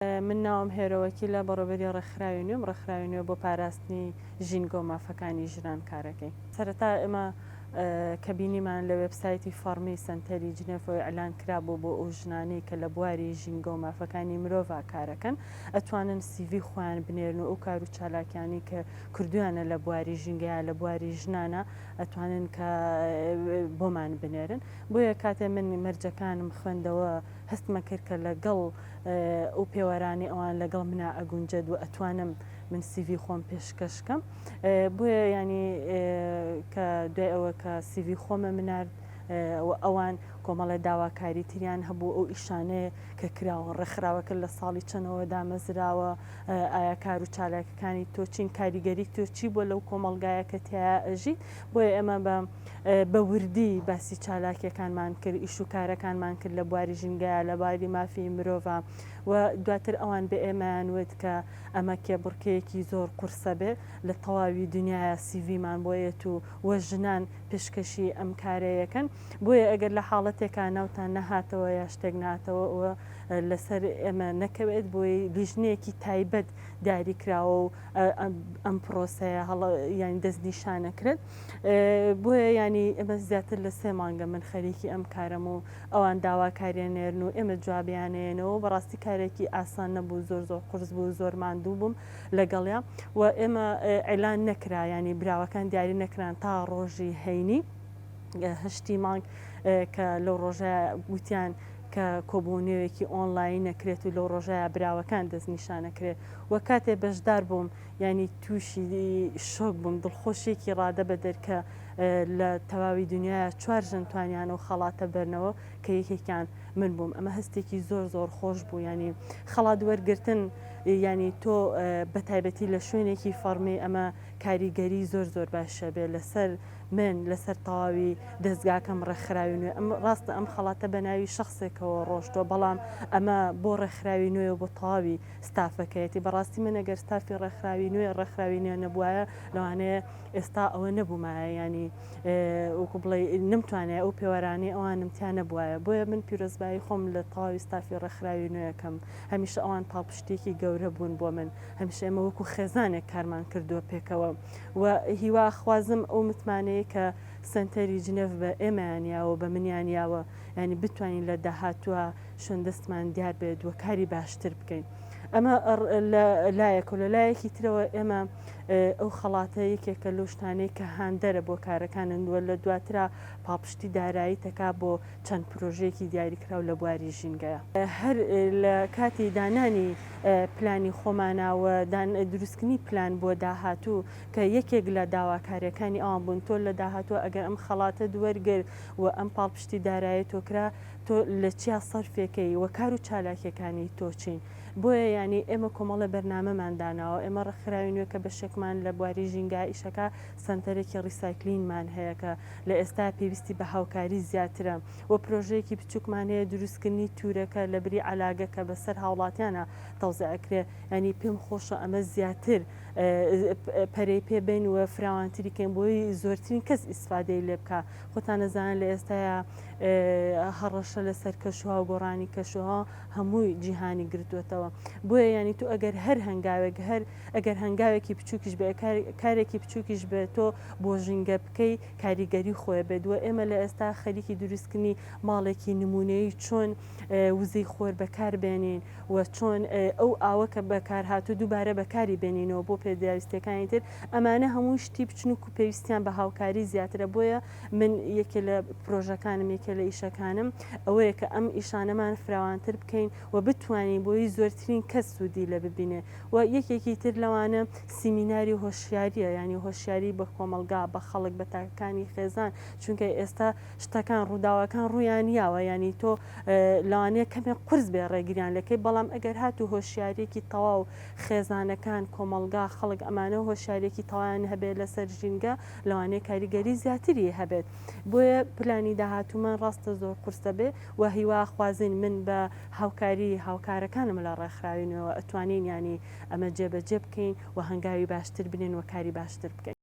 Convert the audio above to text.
من ناوم هێرۆ وەکیلە، بەڕێوەبەری ڕێکخراوی نوێم، ڕێکخراوی نوێ بۆ پاراستنی ژینگە و مافەکانی ژنان کارەکەین. سەرەتا ئێمە کە بینیمان لە وێبسایتی فەڕمی سەنتەری جنێفەوە ئیعلان کرابوو بۆ ئەو ژنانەی کە لە بواری ژینگە و مافەکانی مرۆڤا کارەکەن ئەتوانن سیڤی خۆیان بنێرن و ئەو کار و چالاکیانەی کە کردویانە لە بواری ژینگە یا لە بواری ژنانە ئەتوانن کە بۆمان بنێرن. بۆیە کاتێ من مەرجەکانم خوێندەوە هەستمە کرد کە لەگەڵ ئەو پێوەرانەی ئەوان لەگەڵ منا ئەگونجێت و ئەتوانم من سیڤی خۆم پێشکەش کەم بۆیە ینی کە دوای ئەوە کە سیڤی خۆمە منارد و ئەوان کۆمەڵێ داواکاری تریان هەبوو ئەو ئیشانەیە کە کراون ڕێکخراوەکە لە ساڵی چەنەوە دامەزراوە ئایا کار و چالاکەکانی تۆ چین کاریگەری تۆ چی بووە لەو کۆمەڵگایە کە تیا ئەژیت بۆیە ئێمە بە بە وردی باسی چالاکیەکانمان کرد، ئیش و کارەکانمان کرد لە بواری ژینگەیا، لە بواری مافی مرۆڤا و دواتر ئەوان بە ئێمەیان وت کە ئەمە کێبڕکێیەکی زۆر قورسە بێ لە تەواوی دنیایا سیڤیمان بۆ یەت و و ژنان پێشکەشی ئەم کارەیەکەن بۆیە ئەگەر لە حاڵەتێکا ناوتان نەهاتەوە یا شتێک ناتەوە ئەوە لەسەر ئێمە نەکەوێت بۆی لیژنەیەکی تایبەت دیاری کراوە و ئەم پرۆسەیە هەڵە یانی دەستنیشانەکرێت. بۆیە یانی ئێمە زیاتر لە سێ مانگە من خەریکی ئەم کارەم و ئەوان داواکاریە نێرن و ئێمە جوابیانەیەنەوە بەڕاستی کارێکی ئاسان نەبوو زۆر زۆر قورس بوو زۆر ماندوو بووم لەگەڵیا و ئێمە ئەلان نەکرا ینی براوەکان دیاری نەکران تا ڕۆژی هەینی هەشتی مانگ کە لەو ڕۆژە وتیان کە کۆبوونەوەیەکی ئۆنلاین نەکرێت و لەو ڕۆژەیە براوەکان دەستنیشانەکرێت و کاتێ بەشدار بووم یانی تووشی شۆک بووم، دڵخۆشیەکی ڕادە بەدەر کە لە تەواوی دنیایا چوار ژن توانیان ئەو خەڵاتە بەرنەوە کە یەکێکیان من بووم ئەمە هەستێکی زۆر زۆر خۆش بوو ینی خەڵات وەرگتن ینی تۆ بە تایبەتی لە شوێنێکی فەڕمی ئەمە کاریگەری زۆر زۆر باشە بێ لەسەر من لەسەر تەواوی دەستگاکەم ڕێکخراوی نوێ ئەم ڕاستە ئەم خەڵاتە بە ناوی شخصێکەوە ڕۆشتوە بەڵام ئەمە بۆ ڕێکخراوی نوێ و بۆ تەواوی ستافەکەیەتی بەڕاستی من ئەگەر ستافی ڕێکخراوی نوێ ڕێکخراوی نوێ نەبوایە لەوانەیە ئێستا ئەوە نەبوومایە ینی وەکو بڵێ نمتوانێ ئەو پێوەرانەی ئەوانم تیا نەبوایە بۆیە من پیرۆزبایی خۆم لە تەواوی ستافی ڕێکخراوی نوێەکەم هەمیشە ئەوان پاڵپشتێکی گەورە بوون بۆ من هەمیشە ئێمە وەکو خێزانێک کارمان کردووە پێکەوە و هیوا خوازم ئەو متمانەیە کە سنتەری جنێف بە ئێمەیان یاوە بە منیان یاوە ینی بتوانین لە داهاتووە شوێن دەستمان دیار بێت و کاری باشتر بکەین. ئەمە لە لایەک و لە لایەکی ترەوە ئێمە ئەو خەڵاتە یەکێکە لەو شتانەی کە هاندەرە بۆ کارەکانن وە لە دواترا پاڵپشتی دارایی تەکا بۆ چەند پرۆژەیەکی دیاریکراو لە بواری ژینگەیە. هەر لە کاتی دانانی پلانی خۆمانا و دروستکردنی پلان بۆ داهاتوو کە یەکێک لە داواکاریەکانی ئەوان بوون تۆ لە داهاتوو ئەگەر ئەم خەڵاتەت وەرگرت و ئەم پاڵپشتی دارایی تۆ کرا تۆ لە چیا سەرفێکەی و کار و چالاکیەکانی تۆ چین؟ بۆیە یانی ئێمە کۆمەڵێ بەرنامەمان داناوە، ئێمە ڕێکخراوی نوێ کە بەشێکمان لە بواری ژینگە ئیشەکا سەنتەرێکی ڕیسایکلینمان هەیە کە لە ئێستا پێویستی بە هاوکاری زیاترە و پرۆژەیەکی بچوکمان هەیە دروستکردنی تورەکە لە بری عەلاگە کە بەسەر هاوڵاتیانا تەوزیع ئەکرێ یانی پێم خۆشە ئەمە زیاتر پەرەی پێ بەین و فراوانتری کەین بۆی زۆرترین کەس ئیسفادەی لێ بکا خۆتان ئەزانن لە ئێستایا هەڕەشە لەسەر کەشوها و گۆڕانی کەشوهەوا هەمووی جیهانی گرتووەتەوە بۆیە ینی تۆ ئەگەر هەر هەنگاوێک هەر ئەگەر هەنگاوێکی بچووکیش بێ کارێکی بچووکیش بێت تۆ بۆ ژینگە بکەی کاریگەری خۆی بێت وە ئێمە لە ئێستا خەریکی دروستکردنی ماڵێکی نمونەیی چۆن وزەی خۆر بەکار بێنین و چۆن ئەو ئاوە کە بەکارهاتوو دووبارە بەکاری بێنینەوە بۆ پێداویستیەکانی تر ئەمانە هەموو شتی بچنوک و پێویستیان بە هاوکاری زیاترە بۆیە من یەکێ لە پرۆژەکانم یەکێ لە ئیشەکانم ئەوەیە کە ئەم ئیشانەمان فراوانتر بکەین و بتوانین بۆی زۆرترین کەس سوودی لە ببینێ و یەکێکی تر لەوانە سیمیناری هۆشیاریە یانی هۆشیاری بە کۆمەڵگا بە خەڵک بە تاکەکانی خێزان چونکە ئێستا شتەکان ڕووداوەکان ڕوویان یاوە یانی تۆ لەوانەیە کەمێک قورس بێ ڕێگریان لەکەی بەڵام ئەگەر هاتوو هۆشیاریەکی تەواو خێزانەکان کۆمەڵگا خەڵک ئەمانە هۆشیاریەکی تەوایان هەبێت لەسەر ژینگە لەوانەیە کاریگەری زیاتری هەبێت بۆیە پلانی داهاتوومان ڕاستە زۆر قورسە بێ و هیوا خوازین من بە هاوکاری هاوکارەکانم لە ڕێکخراوی نوێوە ئەتوانین یانی ئەمە جێبەجێ بکەین و هەنگاوی باشتر بنێن و کاری باشتر بکەین.